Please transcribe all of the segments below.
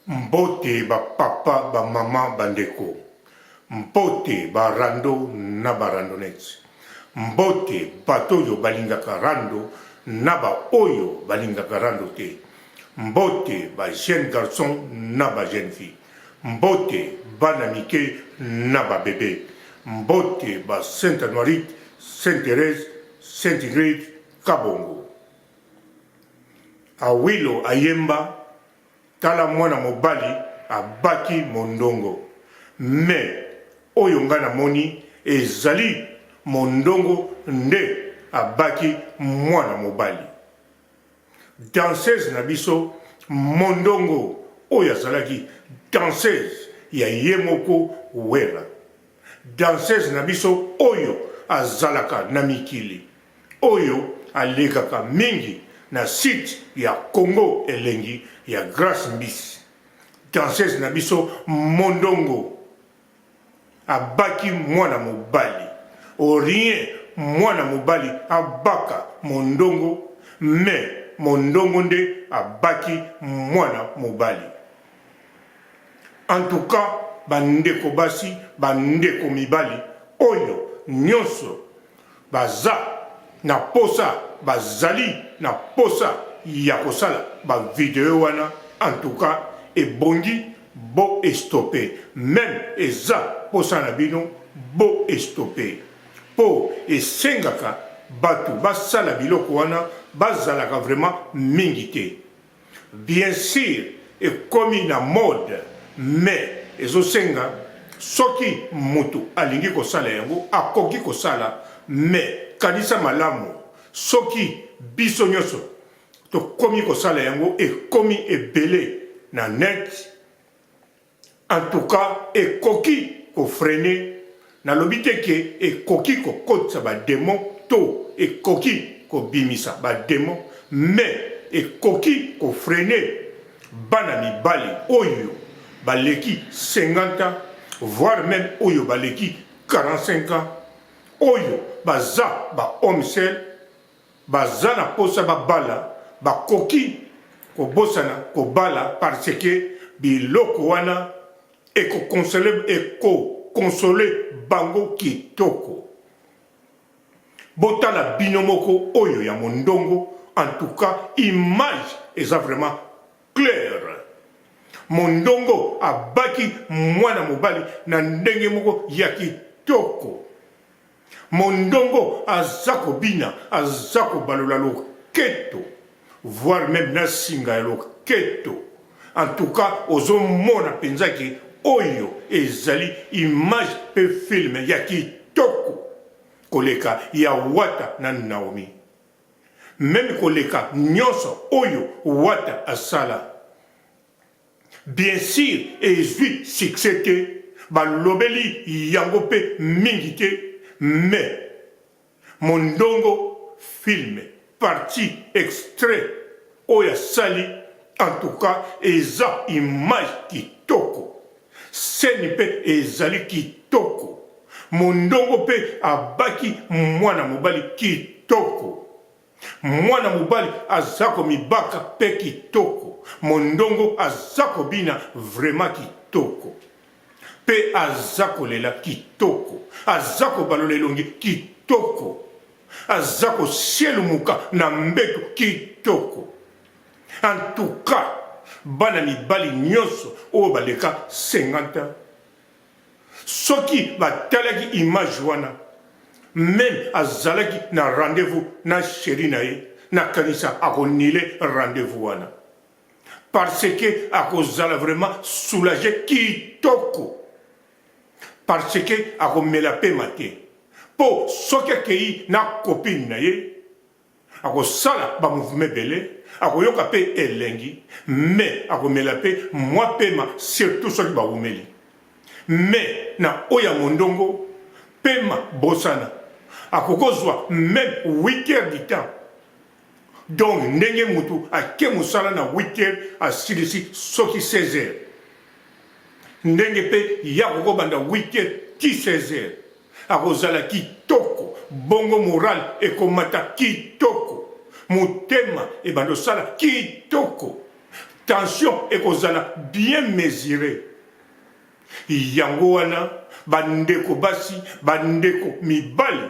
Mbote ba papa, ba maman, ba ndeko. Mbote ba rando na ba randonnettes. Mbote bato oyo balingaka rando na ba oyo balingaka rando te. Mbote ba jeunes garçons na ba jeunes filles. Mbote bana mike na ba bebes. Mbote ba Sainte Anuarite, Sainte Therèse, Sainte Ingrid, Kabongo. Awilo ayemba tala mwana mobali abaki mondongo mais oyo nga namoni ezali mondongo nde abaki mwana mobali. Danseuse na biso mondongo oyo azalaki danseuse ya ye moko Werra. Danseuse na biso oyo azalaka na mikili oyo alekaka mingi na site ya Congo Elengi ya Grace Mbisi. Danseuse na biso mondongo abaki mwana mobali au rien mwana mobali abaka mondongo mais mondongo nde abaki mwana mobali. En tout cas ba ndeko basi ba ndeko mibali oyo nionso baza na posa bazali na posa ya kosala ba video wana en tout cas ebongi bo estope meme eza posa na bino bo estope po esengaka batu basala biloko wana bazalaka vraiment mingi te. Bien sur ekomi na mode mais ezo senga soki mutu alingi kosala yango akoki kosala mais kanisa malamu soki biso nioso tokomi kosala yango ekomi ebele na net. En tout cas ekoki ko freiner, nalobi te que ekoki kokotisa ba demons to ekoki kobimisa ba demons mais ekoki ko freiner bana mibali oyo baleki 50 ans voire meme oyo baleki 45 ans oyo baza ba hommes seuls. Baza na posa ba bala bakoki kobosana kobala parce que biloko wana eko console eko console bango kitoko. Botala bino moko oyo ya mondongo en tout cas image eza vraiment claire. Mondongo abaki mwana mobali na ndenge moko ya kitoko. Mondongo aza kobina, aza kobalola loketo, voire meme na singa ya loketo. En tout cas ozo mona penza ke oyo ezali image pe film ya kitoko koleka ya Wata na Naomie. Meme koleka nionso oyo Wata asala. Bien sur ezui succès te, balobeli yango pe mingi te mais Mondongo film partie extrait oyo asali en tout cas eza image kitoko, scène pe ezali kitoko, Mondongo pe abaki mwana mobali kitoko. Mwana mobali aza komibaka pe kitoko mondongo aza kobina vraiment kitoko pe aza kolela kitoko aza kobalola elongi kitoko aza kosielumuka na mbetu kitoko en tout cas bana mibali nionso oyo baleka 50 ans Soki batalaki image wana meme azalaki na rendez vous na cherie na ye nakanisa ako annuler rendez vous wana parce que akozala vraiment soulage kitoko parce que akomela pema te po soki akeyi na copine na ye Akosala ba mouvement ebele, akoyoka pe elengi mais akomela pe mwa pema surtout soki bawumeli. Mais na oyo ya mondongo, pema bosana. Akokozwa meme huit heures du temps. Donc ndenge mutu ake musala na huit heures asilisi soki 16 heures. Ndenge pe ye akokobanda huit heures ti 16 heures. Akozala kitoko bongo moral ekomata kitoko motema ebanda osala kitoko. Tension ekozala bien mesuree. Yango wana ba ndeko basi, ba ndeko mibali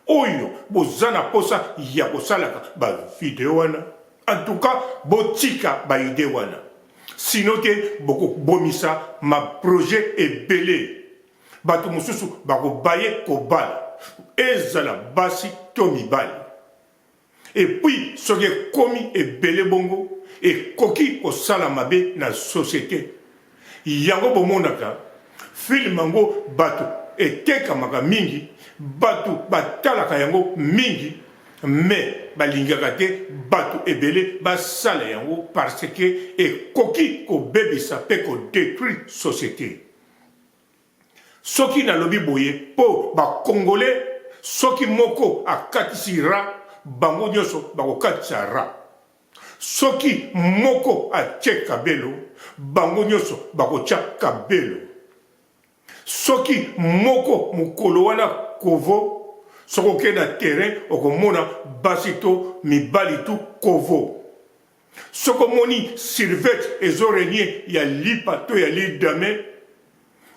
oyo boza na posa ya kosalaka ba video wana, en tout cas botika ba idee wana. Sinon te boko bomisa ma projet ebele. Bato mosusu bako baye kobala, ezala basi to mibali. Et puis soki ekomi ebele bongo ekoki kosala mabe na societe. Yango bomonaka film yango batu etekamaka mingi, batu batalaka yango mingi mais balingaka te batu ebele basala yango parce que ekoki kobebisa pe ko detruire societe. Soki nalobi boye po ba congolais soki moko akatisi ra bango nionso bakokatisa ra. Soki moko atie kabelo bango nionso bakotia kabelo. Soki moko mokolo wana kovo soki oke na terrain okomona basi to mibali tout kovo. Soki omoni survete ezo regner ya lipa to ya lidame,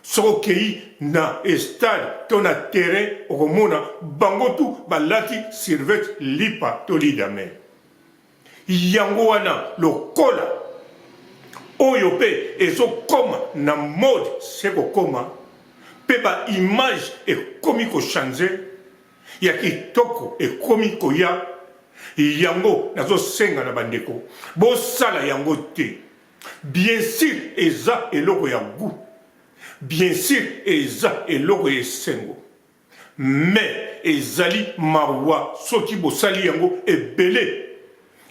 soki okeyi na estade to na terrain okomona bango tout balati survete lipa to lidame. Yango wana lokola oyo pe ezo koma na mode se kokoma pe ba image ekomi ko changer, ya kitoko ekomi koya yango nazo senga na bandeko bosala yango te bien sur eza eloko ya gout bien sur eza eloko ya esengo mais ezali mawa soki bosali yango ebele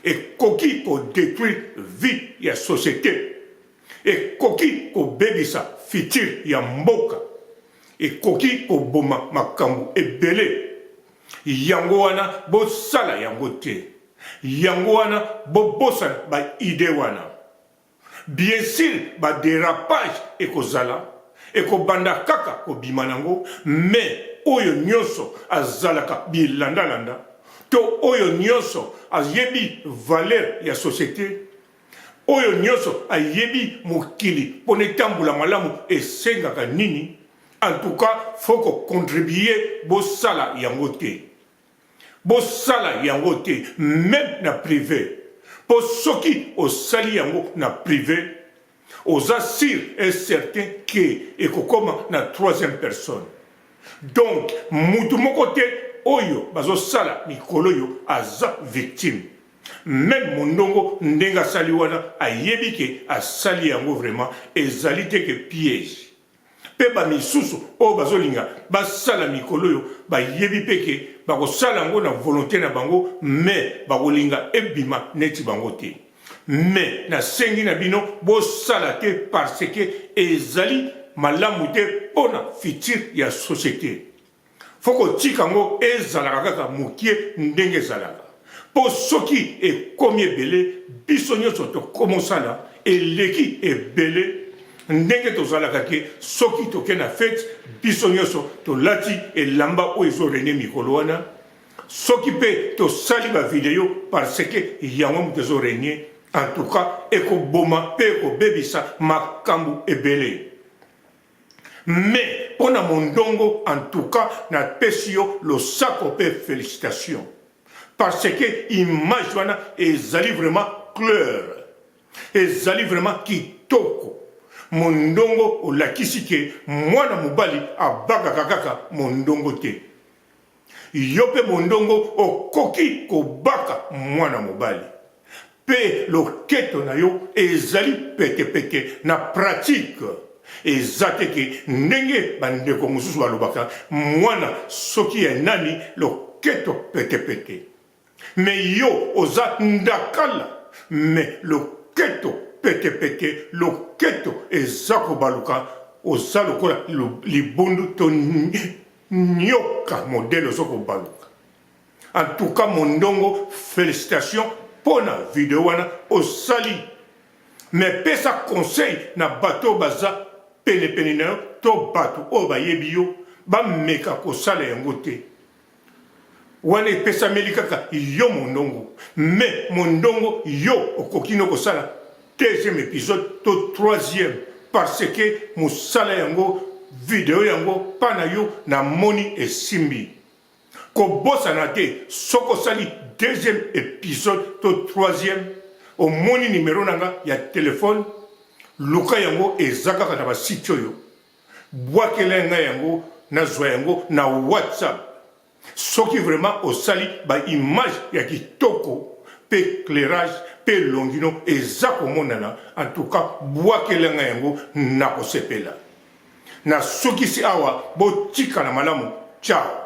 ekoki ko detruire vie ya societe ekoki kobebisa futur ya mboka Ekoki koboma makambo ebele. Yango wana bosala yango te. Yango wana bobosana ba idees wana. Bien sur ba derapages ekozala, ekobanda kaka kobima nango mais oyo nionso azalaka bilandalanda to oyo nionso ayebi valeur ya societe, Oyo nioso ayebi mokili pona etambola malamu esengaka nini? En tout cas faut ko contribuer bosala yango te. Bosala yango te meme na prive po soki osali yango na prive oza sur et certain que ekokoma na troisième personne. Donc mutu moko te oyo bazosala mikoloyo aza victime. Meme mondongo ndenge asali wana ayebi ke asali yango vraiment ezali te ke piège pe ba misusu oyo bazolinga basala mikolo oyo bayebi pe ke bakosala yango na volonte na bango mais bakolinga ebima neti bango te mais nasengi na bino bosala te parce que ezali malamu te pona futur ya societe. Faut kotika ngo ezalaka kaka mukie ndenge ezalaka po soki ekomi ebele biso nionso tokomosala eleki ebele ndenge tozalaka ke soki toke na fete biso nionso tolati elamba oyo ezo rene mikolo wana soki pe tosali ba video parce que yango moto ezo renie en tout cas ekoboma pe ekobebisa makambu ebele. Mais pona mondongo en tout cas na pesi yo losako pe felicitations parce que image wana ezali vraiment claire ezali vraiment kitoko mondongo olakisi ke mwana mobali abakaka kaka mondongo te Yo pe mondongo okoki kobaka mwana mobali pe loketo na yo ezali pete pete na pratique eza te ke ndenge ba ndeko mosusu balobaka mwana soki ya nani loketo pete pete mais yo oza ndakala mais loketo pete pete loketo eza kobaluka oza lokola libundu to Nioka modèle ozo kobaluka. En tout cas mondongo felicitations pona video wana osali mais pesa conseil na bato oyo baza pene pene na yo to bato oyo bayebi yo bameka kosala yango te wana epesameli kaka yo mondongo mais mondongo yo okoki no kosala. deuxième épisode to troisième, parce que mosala yango, video yango mpa na yo namoni esimbi. Kobosana te, soki osali deuxième épisode to troisième, omoni nimero na nga ya telefone, luka yango, eza kaka na basite oyo. Bwakela ngai yango, nazwa yango na WhatsApp. Soki vraiment osali baimage ya kitoko mpe éclairage mpe elongi no eza komonana, en tout cas bwakela ngai yango, nakosepela. Nasukisi awa, botikala malamu, ciao.